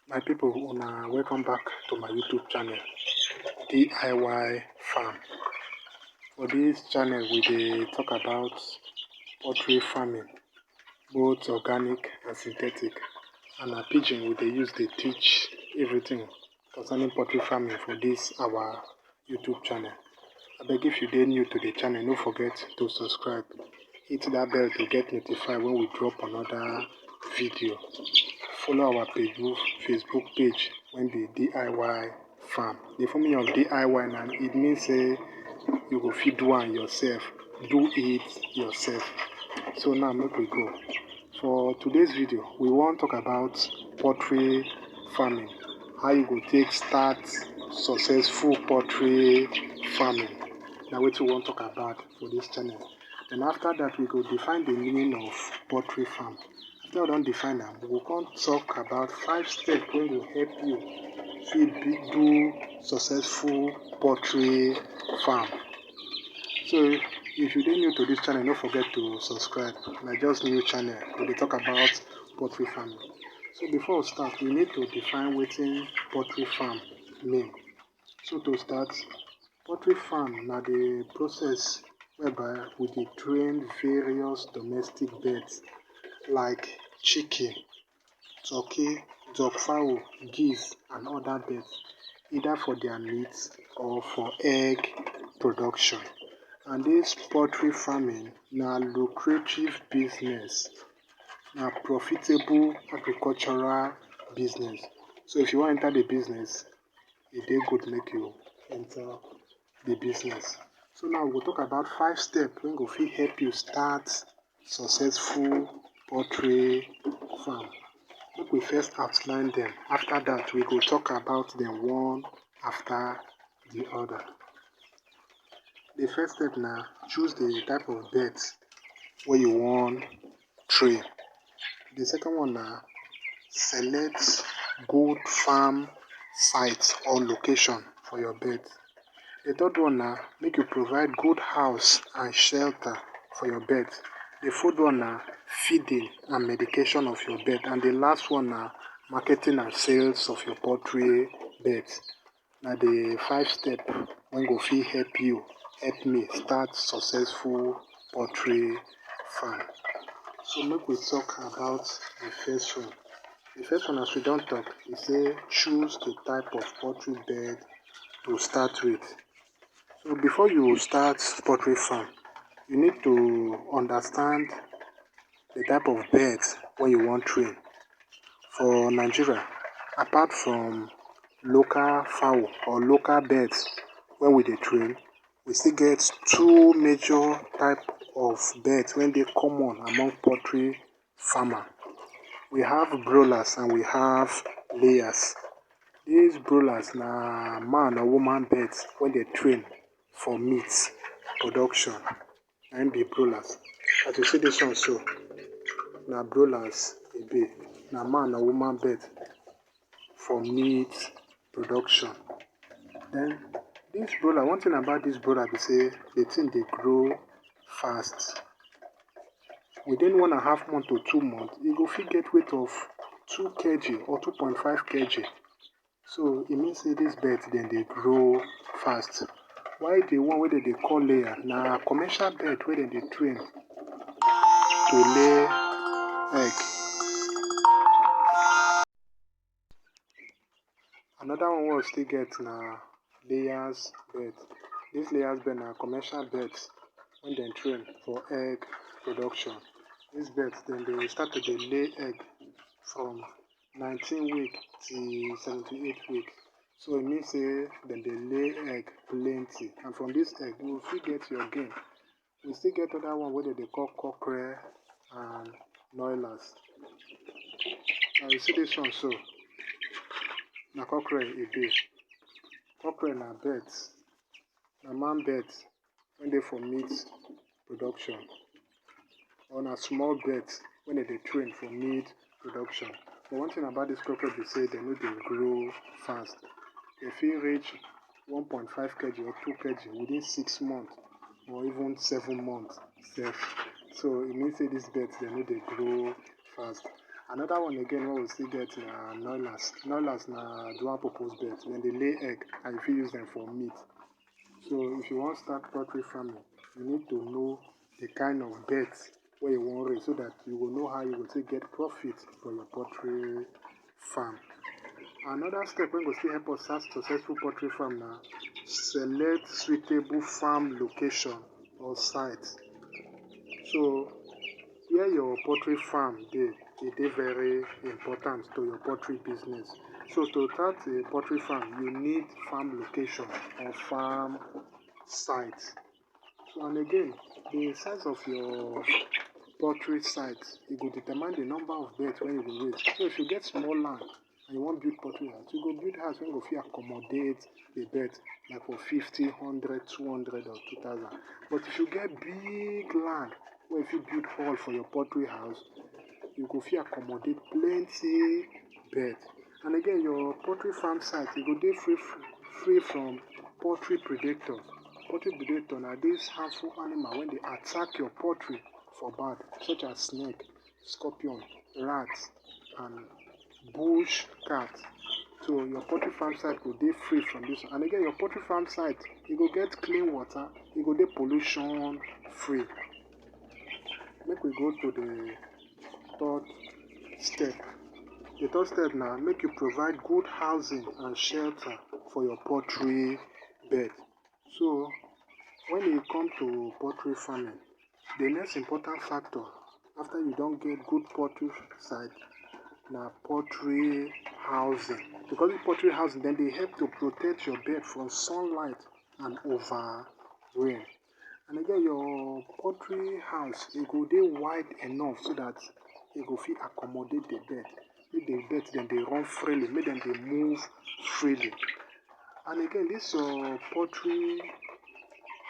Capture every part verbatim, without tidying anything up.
My people, una welcome back to my YouTube channel, D I Y Farm. For this channel, we dey talk about poultry farming, both organic and synthetic. And na pidgin we dey use dey teach everything concerning poultry farming for this our YouTube channel. Abeg, if you dey new to the channel, no forget to subscribe, hit that bell to get notified when we drop another video. Follow our page, Facebook page, wey be D I Y Farm. The formula of D I Y na, it mean say you go fit do am yourself, do it yourself. So now, make we go. For today's video, we wan talk about poultry farming, how you go take start successful poultry farming. Na wetin we wan talk about for this channel. Then after that, we go define the meaning of poultry farm. After we don define am, we go come talk about five steps wey go help you fit be, do successful poultry farm. So if you dey new to this channel, no forget to subscribe. Na just new channel, we dey talk about poultry farming. So before we start, we need to define wetin poultry farm mean. So to start, poultry farm na the process whereby we dey train various domestic birds like chicken, turkey, duck fowl, geese and other birds, either for their meat or for egg production. And this poultry farming na lucrative business, na profitable agricultural business. So if you wan enter the business, e dey good make you enter the business. So now we go talk about five steps wey go fit help you start successful poultry farm. Make we first outline them. After that, we go talk about them one after the other. The first step na choose the type of bird wey you wan train. The second one na select good farm site or location for your bird. The third one na make you provide good house and shelter for your bird. The fourth one na feeding and medication of your bird. And the last one na marketing and sales of your poultry birds. Na the five step wey go fit help you, help me start successful poultry farm. So make we talk about the first one. The first one, as we don talk, e say choose the type of poultry bird to start with. So before you start poultry farm, you need to understand the type of bird wey you wan train. For Nigeria, apart from local fowl or local birds wey we dey train, we still get two major type of birds wey dey common among poultry farmer. We have broilers and we have layers. These broilers na man or woman birds wey dey train for meat production. Na im be broilers. As you see this one so, na broilers e be. Na man or woman bird for meat production. Then this broiler, one thing about this broiler be say the thing dey grow fast. Within one and a half month to two months, e go fit get weight of two K G or two point five K G. So e mean say this bird dem dey grow fast. While the one wey dem dey call layer na commercial bird wey dem dey train to lay egg. Another one wey we still get na layers bird. This layers bird na commercial bird wey dem train for egg production. This bird dem dey start to dey lay egg from nineteen week till seventy-eight week. So e mean say dem dey lay egg plenty, and from this egg you go fit get your gain. We still get other one wey dem dey call cockerel and noilers. Now you see this one so, na cockerel e be. Cockerel na bird, na man bird wey dey for meat production, or na small bird wey dem dey train for meat production. But one thing about this cockerel be say dem no dey grow fast. Dem fit reach one point five K G or two K G within six months or even seven months sef. So e mean say these birds dem no dey grow fast. Another one again wey we still get na noilers. Noilers na dual purpose bird. Dem dey lay egg and you fit use dem for meat. So if you wan start poultry farming, you need to know the kind of bird wey you wan raise so that you go know how you go take get profit for your poultry farm. Another step wey go still help us start successful poultry farm na select suitable farm location or site. So where your poultry farm dey, e dey very important to your poultry business. So to start a poultry farm, you need farm location or farm site. So and again, the size of your poultry site, e go determine the number of birds wey you go raise. So if you get small land and you wan build poultry house, you go build house wey go fit accommodate the bird, like for fifty, hundred, two hundred or two thousand. But if you get big land wey you fit build hall for your poultry house, you go fit accommodate plenty bird. And again, your poultry farm site, e go dey free, free from poultry predators. Poultry predator na this harmful animal wey dey attack your poultry for bad, such as snake, scorpion, rat, and bush cat. So your poultry farm site go dey free from this one. And again, your poultry farm site, e go get clean water, e go dey pollution free. Make we go to the third step. The third step na make you provide good housing and shelter for your poultry bird. So when e come to poultry farming, the next important factor after you don get good poultry site na poultry housing. Because the poultry housing, dem dey help to protect your bird from sunlight and over rain. And again, your poultry house, e go dey wide enough so that e go fit accommodate the bird. Make the bird dem dey run freely, make dem dey move freely. And again, this your poultry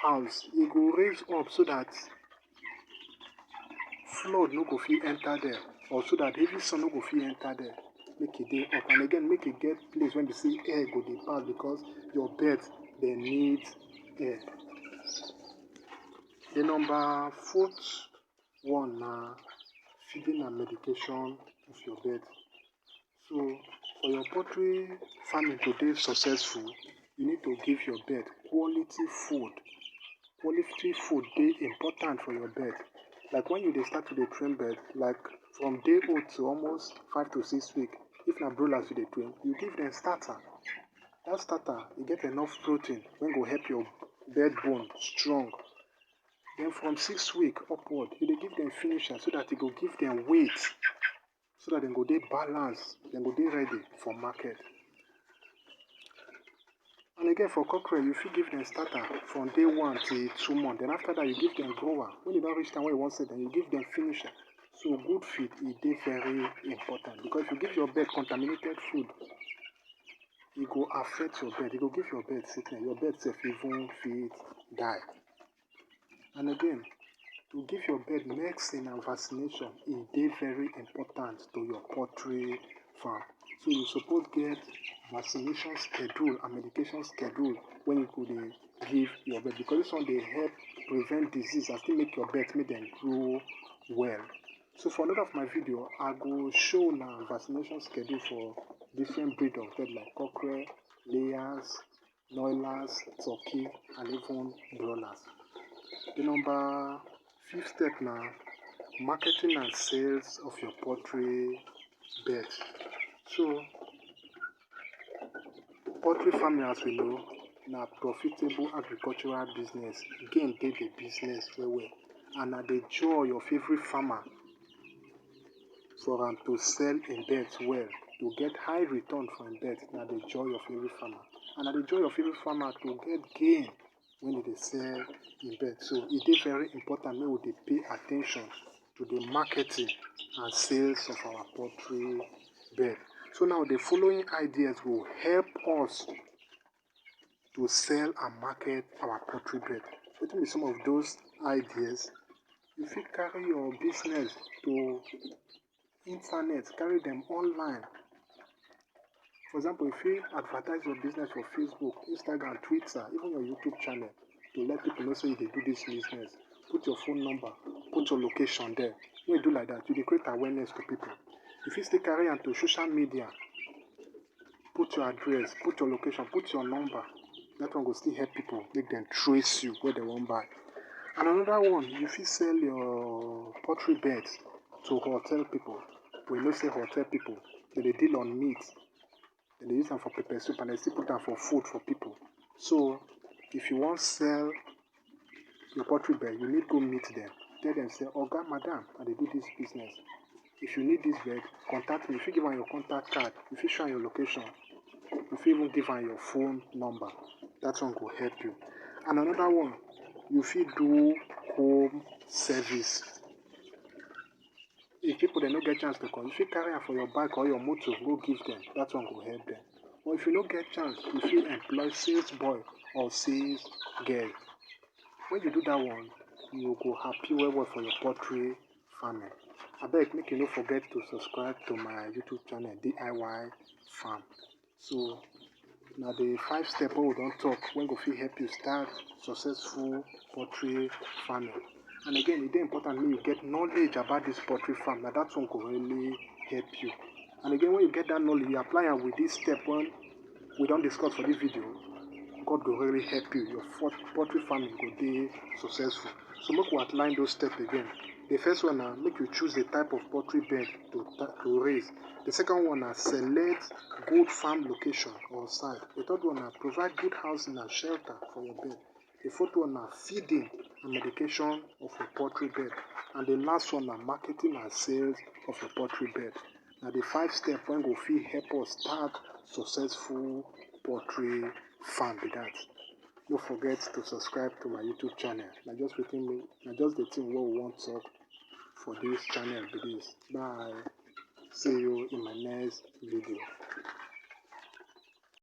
house, e go raise up so that flood no go fit enter there, or so that heavy sun no go fit enter there. Make e dey up, and again, make e get place wey be say air go dey pass, because your bird dem need air. The number fourth one na feeding and medication of your bird. So for your poultry farming to dey successful, you need to give your bird quality food. Quality food dey important for your bird. Like when you dey start to dey train bird, like from day old to almost five to six week, if na broilers you dey train, you give dem starter. That starter, e get enough protein wey go help your bird bone strong. Then from six week upward, you dey give dem finisher so that e go give dem weight, so that dem go dey balance, dem go dey ready for market. And again, for cockerel, you fit give dem starter from day one till two months. Then after that, you give dem grower. When e don reach time wey you wan sell dem, you give dem finisher. So good feed, e dey very important, because if you give your bird contaminated food, e go affect your bird. E go give your bird sickness. Your bird sef even fit die. And again, to give your bird medicine and vaccination, e dey very important to your poultry farm. So you suppose get vaccination schedule and medication schedule wey you go dey give your bird, because this one dey help prevent disease and still make your bird make dem grow well. So for another of my video, I go show una vaccination schedule for different breed of bird like cockerel, layers, noilers, turkey, and even broilers. The number fifth step na marketing and sales of your poultry bird. So poultry farming, as we know, na profitable agricultural business. Gain dey the business well well, and na the joy of every farmer for am to sell im bird well, to get high return for im bird, na the joy of every farmer, and na the joy of every farmer to get gain when e dey sell im bird. So e dey very important make we dey pay attention to the marketing and sales of our poultry bird. So now the following ideas go help us to sell and market our poultry bird. Wetin be some of those ideas? You fit carry your business to internet, carry dem online. For example, you fit advertise your business for Facebook, Instagram, Twitter, even your YouTube channel to let people know say you dey do this business. Put your phone number, put your location there. When you do like that, you dey create awareness to people. You fit still carry am to social media, put your address, put your location, put your number. That one go still help people make dem trace you where they wan buy. And another one, you fit sell your poultry birds to hotel people. We know say hotel people, they dey deal on meat. They dey use am for pepper soup and they still put am for food for people. So if you wan sell your poultry bird, you need go meet them. Tell them say, "Oga, madam, I dey do this business. If you need this bird, contact me." You fit give am your contact card. You fit show am your location. You fit even give am your phone number. That one go help you. And another one, you fit do home service. If people dem no get chance to come, you fit carry am for your bike or your motor go give them. That one go help them. Or if you no get chance, you fit employ sales boy or sales girl. When you do that one, you go happy well well for your poultry farming. Abeg, make you no forget to subscribe to my YouTube channel, D I Y Farm. So na the five step wey we don talk wey go fit help you start successful poultry farming. And again, e dey important make you get knowledge about this poultry farm. Na that one go really help you. And again, when you get that knowledge, you apply am with this step wey we don discuss for this video. God go really help you. Your pot- poultry farming go dey successful. So make we outline those steps again. The first one na make you choose the type of poultry bird to, ta- to raise. The second one na select good farm location or site. The third one na provide good housing and shelter for your bird. The fourth one na feeding and medication of your poultry bird. And the last one na marketing and sales of your poultry bird. Na the five step wey go fit help us start successful poultry farm be that. No forget to subscribe to my YouTube channel. Na just wetin me, na just the thing wey we wan talk for this channel be this. Bye. See you in my next video.